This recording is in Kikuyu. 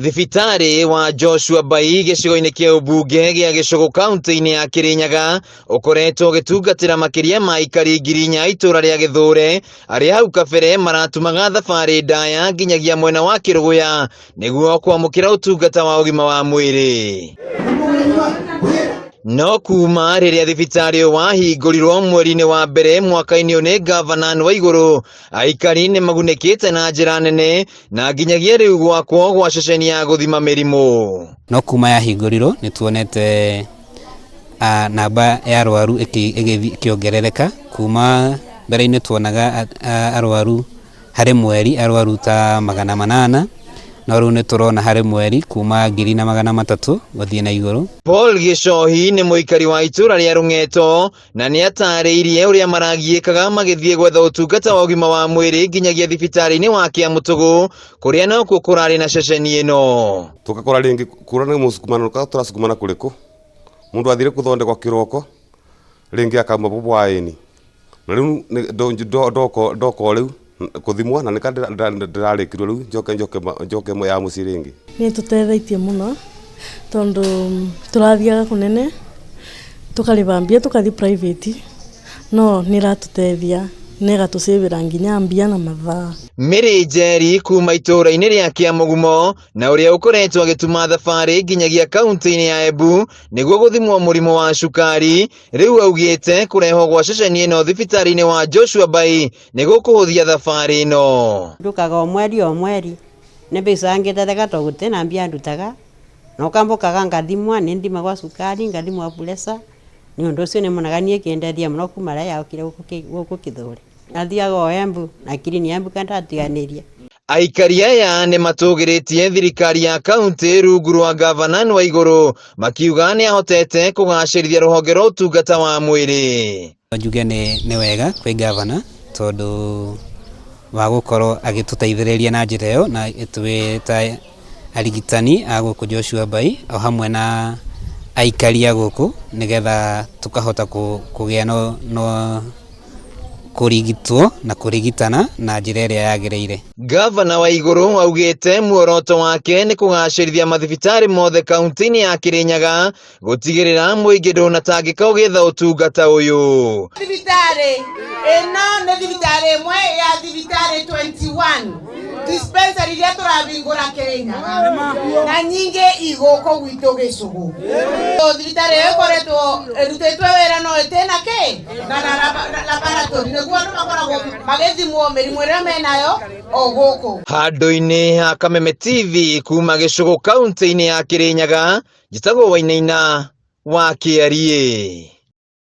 Thibitarĩ wa Joshua Mbai gĩcigo-inĩ kĩa ũmbunge gĩa Gĩcũgũ kaunti-inĩ ya Kĩrĩnyaga ũkoretwo ũgĩtungatĩra makĩria ma aikari 4,000 a itũra rĩa Gĩthũre arĩa hau kabere maratumaga thabarĩ ndaya nginyagia mwena wa Kĩrũgũya nĩguo kwamũkĩra ũtungata wa ũgima wa mwĩrĩ. No kuma rĩrĩa thibitarĩ ũyũ wahingũrirwo mweri-inĩ wa mbere mwaka-inĩ ũyũ nĩ ngavana Anne Waigũrũ, aikari nĩ magunĩkĩte na njĩra nene na nginyagia rĩu gwakwo gwa ceceni ya gũthima mĩrimũ. No kuma yahingũrirwo nĩ tuonete namba ya arwaru ĩkĩongerereka kuma mbere-inĩ tuonaga arwaru harĩ mweri arwaru ta 800 no rĩu nĩ tũrona harĩ mweri kuma 1,300 gũthiĩ na igũrũ. Paul Gĩcohi nĩ mũikari wa itũra rĩa Rũng'eto na nĩ atarĩirie ũrĩa maragiĩkaga magĩthiĩ gwetha ũtungata wa ũgima wa mwĩrĩ nginyagia thibitarĩ-inĩ wa Kĩamũtũgũ kũrĩa nokuo kũrarĩ na ceceni ĩno. Tũgakora rĩngĩ kura nĩ mũsukumano tũrasukumana kũrĩkũ mũndũ athire kũthondekwo kĩroko rĩngĩ akauma bũbwaĩni na rĩu ndoka o rĩu kũthimwo na nĩka ndĩrarĩkirwo rĩu njoke njoke njoke ya mũciĩ rĩngĩ. Nĩ ĩtũteithĩtie mũno tondũ tũrathiaga kũnene tũkarĩba mbia tũkathiĩ private no nĩ ĩratũteithia na ĩgatũcĩvĩra nginya mbia na mathaa. Mary Njeri kuma itũũra-inĩ rĩa Kĩamũgumo na ũrĩa ũkoretwo agĩtuma thabarĩ nginyagia kaunti-inĩ ya Embu nĩguo gũthimwo mũrimũ wa cukari, rĩu augĩte kũrehwo gwa ceceni ĩno thibitarĩ-inĩ wa Joshua Mbai nĩ gũkũhũthia thabarĩ ĩno. Ndukaga o mweri o mweri nĩ mbeca ngĩtetheka tondũ gũtirĩ na mbia ndutaga na ũkambokaga ngathimwa nĩ thimagwa cukari ngathimwa pressure nĩ ũndũ ũcio nĩ monaga niĩ ĩkĩndeithia mũno kuma rĩrĩa yokire gũkũ Kĩthũri. Athiaga o Embu na kirini ya Embu ndatiganĩria. Aikari aya nĩ matũgĩrĩtie thirikari ya kaunti rungu rwa ngavana Anne Waigũrũ makiuga nĩ ahotete kũgacĩrithia rũhonge rwa ũtungata wa mwĩrĩ. Njuge nĩ wega kwĩ ngavana tondũ wa gũkorwo agĩtũteithĩrĩria na njĩra ĩyo na twĩ ta arigitani a gũkũ Joshua Mbai o hamwe na aikari a gũkũ nĩgetha tũkahota kũgĩa na kũrigitwo na kũrigitana na njĩra ĩrĩa yagĩrĩire. Ngavana Waigũrũ augĩte muoroto wake nĩ kũgacĩrithia mathibitarĩ mothe kaunti-inĩ ya Kĩrĩnyaga gũtigĩrĩra mũingĩ ndũnatangĩka ũgĩetha ũtungata ũyũ. Thibitarĩ ĩno nĩ thibitarĩ ĩmwe ya thibitarĩ 21 dispensary iria tũrahingũra Kĩrĩnyaga na nyingĩ igũkũ gwitũ Gĩcũgũ. Thibitarĩ ĩyo ĩkoretwo ĩrutĩtwo wĩra no ĩtĩna kĩ na laboratory nĩguo andũ makoragwo magĩthimwo mĩrimũ ĩrĩa menayo o gũkũ. Handũ-inĩ ha Kameme TV kuma Gĩcũgũ kaunti-inĩ ya Kĩrĩnyaga, njĩtagwo Wainaina wa Kĩariĩ.